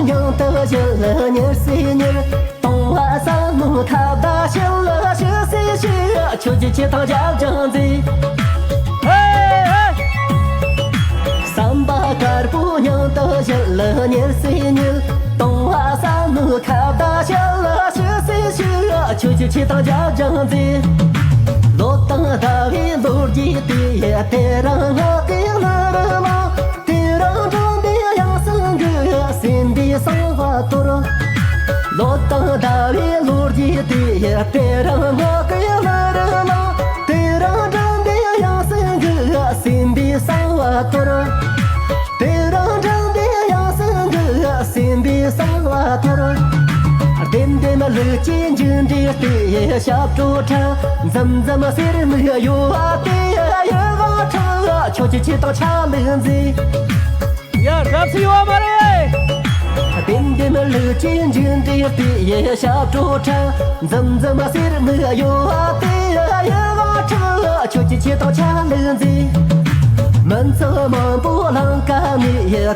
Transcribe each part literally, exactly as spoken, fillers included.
སྙིང་དུ་ཞུ་ལ་ཉེར་སྲིད་ཉེར། གཏོང་བ་བསམ་མོ་ཁ་བརྡ་ཞུ་ལ་ཞུ་སྲིད་ཞུ། ཁྱོད་ཀྱི་ཆེ་ཐང་རྒྱབ་ཅིང་མཛེས། བསམ་པ་དཀར་པོ་སྙིང་དུ་ཞུ་ལ་ཉེར་སྲིད་ཉེར། གཏོང་བ་བསམ་མོ་ཁ་བརྡ་ཞུ་ལ་ཞུ་སྲིད་ཞུ། ཁྱོད་ཀྱི་ཆེ་ཐང་རྒྱབ་ཅིང་མཛེས། ལོ་དང་ཟླ་བའི་ལོ་རྒྱུས་དེ་དེ་རིང་ངག་གི་ལུ་རུ་མང་། དེ་རིང་འགྲོ་འདི་ཡང་སེང་གི་སེམས་པའི་གསང་བ་དོར། ལོ་དང་ཟླ་བའི་ལོ་རྒྱུས་དེ་དེ་རིང་ངག་གི་ལུ་རུ་མང་། དེ་རིང་འགྲོ་འདི་ཡང་སེང་གི་སེམས་པའི་གསང་བ་དོར། དེ་རིང་འགྲོ་འདི་ཡང་སེང་གི་སེམས་པའི་གསང་བ་དོར། ལྡེམ་ལྡེམ་ལུག་གི་འཇིགས་འདྲའི་ལྟས་ཞབས་བྲོ་འཁྲབ། འཛུམ་འཛུམ་གསེར་མིག་གཡོ་བ་དེ་ཡི་ག་འཁྲབ། ཁྱོད་ཀྱི་ཆེ་ཐང་ཆ་ལུགས་མཛེས། ཡ་རབ་སུ་ཡོད་མ་རེད། ལྡེམ་ལྡེམ་ལུག་གི་འཇིགས་འདྲའི་ལྟས་ཞབས་བྲོ་འཁྲབ། འཛུམ་འཛུམ་གསེར་མིག་གཡོ་བ་དེ་ཡི་ག་འཁྲབ། ཁྱོད་ཀྱི་ཆེ་ཐང་ཆ་ལུགས་མཛེས། མི་ཚོགས་མང་པོ་ལང་ཀ་ནས་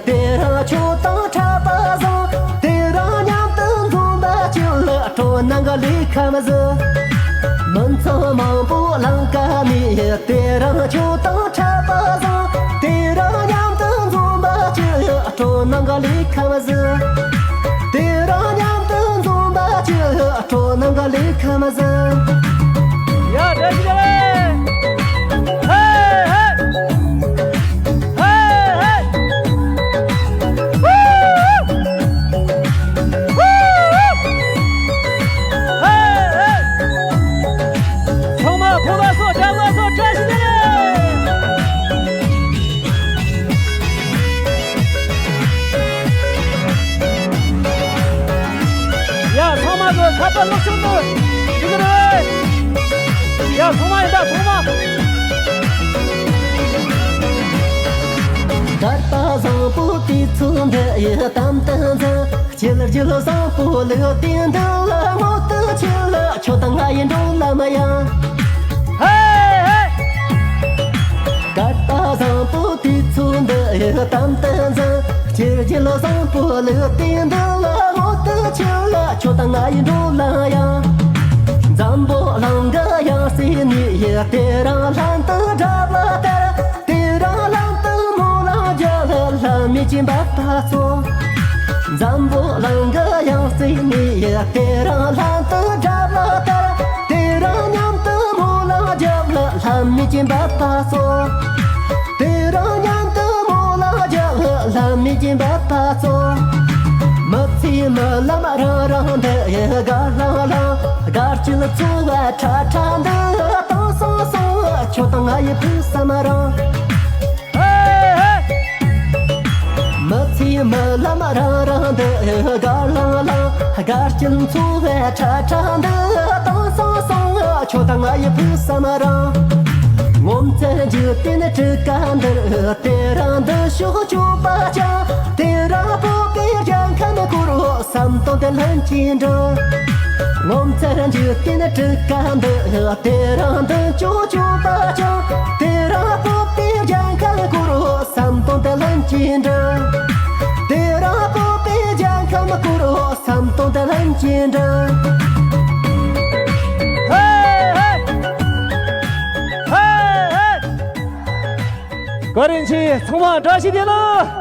དེ་རིང་ཁྱོད་དང་འཁྲབ་པ་བཟང་། དེ་རིང་མཉམ་དུ་འཛོམས་པ་ཁྱོད་ལ་སྤྲོ་སྣང་གི་ལུས་ཁམས་གཟི། མི་ཚོགས་མང་པོ་ལང་ཀ་ནས་དེ་རིང་ཁྱོད་དང་འཁྲབ་པ་བཟང་། དེ་རིང་མཉམ་དུ་འཛོམས་པ་ཁྱོད་སྤྲོ་སྣང་གི་ལུས་ཁམས་གཟི། དེ་རིང་མཉམ་དུ་འཛོམས་པ་ཁྱོད་སྤྲོ་སྣང་གི་ལུས་ཁམས་གཟི། ཡ་བཀྲ་ཤིས་བདེ་ལེགས། ཧེ་ཧེ། ཧེ་ཧེ། ཧེ་ཧེ། ཚང་མ་ཕོ་བ་སོགས་རྒྱ་བ་སོགས་བཀྲ་ཤིས་བདེ་ལེགས། ཡ་ཚང་མ་གི་ཁ་པར་སློབ་སྦྱོང་དུ་འཇུག་གི་རེད། ཡ་ཚང་མ་ཡིན་ད་ཚང་མ། སྐར་པ་བཟང་པོ་དུས་ཚོད་འདི་ཡི་གཏམ་དུ་འཛིན། སྐྱིད་རྒྱུ་བཟང་པོ་ལུགས་དེ་འདི་ལ་ངོ་ཏུ་ཆེ་ལ་ཁྱོད་དང་ང་ཡི་འགྲོ་ལམ་ཡང་། ཧེ་ཧེ། སྐར་པ་བཟང་པོ་དུས་ཚོད་འདི་ཡི་གཏམ་དུ་འཛིན། སྐྱིད་རྒྱུ་བཟང་པོ་ལུགས་དེ་འདི་ལ་ངོ་ཏུ་ཆེ་ལ་ཁྱོད་དང་ང་ཡི་འགྲོ་ལམ་ཡང་། འཛམ་བུ་གླིང་གི་ཡང་རྩེ་ནས་དེ་རིང་ལྷན་དུ་འདྲ་བ་ལྟར། དེ་རིང་ལྷན་དུ་སྨོན་ལམ་རྒྱབ་ལ་ལྷ་མི་གྱི་འབད་པ་སོགས། འཛམ་བུ་གླིང་གི་ཡང་རྩེ་ནས་དེ་རིང་ལྷན་དུ་འདྲ་བ་ལྟར། དེ་རིང་མཉམ་དུ་སྨོན་ལམ་རྒྱབ་ལ་ལྷ་མི་གྱི་འབད་པ་སོགས། དེ་རིང་མཉམ་དུ་སྨོན་ལམ་རྒྱབ་ལ་ལྷ་མི་གྱི་འབད་པ་སོགས། མི་ཚེའི་རྨི་ལམ་རིང་རིང་འདི་དགའ་ལྷང་ལྷང་། དགའ་སྐྱིད་འཚོ་བ་ཁྲ་ཁྲ་འདི་དྭངས་སང་སང་། ཁྱོད་དང་ང་ཡི་ཕུགས་བསམ་རིང་། མི་ཚེའི་རྨི་ལམ་རིང་རིང་འདི་དགའ་ལྷང་ལྷང་། དགའ་སྐྱིད་འཚོ་བའི་ཁྲ་ཁྲ་འདི་དྭངས་སང་སང་། ཁྱོད་དང་ང་ཡི་ཕུགས་བསམ་རིང་། ངོ་མཚར་འཇིག་རྟེན་དྲུག་ཀ་འདིར་དེ་རིང་འདི་ཕྱོགས་སྐྱོད་པ་ཅན། དེ་རིང་བོད་པའི་རྒྱལ་ཁམས་བསྐོར། བསམ་དོན་དེ་ལྷུན་གྱིས་འགྲུབ། ངོ་མཚར་འཇིག་རྟེན་དྲུག་ཀ་འདི་དེ་རིང་འདི་ཕྱོགས་སྐྱོད་པ་ཅན། དེ་རིང་བོད་པའི་རྒྱལ་ཁམས་བསྐོར། བསམ་དོན་དེ་ལྷུན་གྱིས་འགྲུབ། དེ་རིང་བོད་པའི་རྒྱལ་ཁམས་བསྐོར། བསམ་དོན་དེ་ལྷུན་གྱིས་འགྲུབ། ཧེ་ཧེ། ཧེ་ཧེ། བཀའ་དྲིན་ཆེ། ཚང་མ་བཀྲ་ཤིས་བདེ་ལེགས།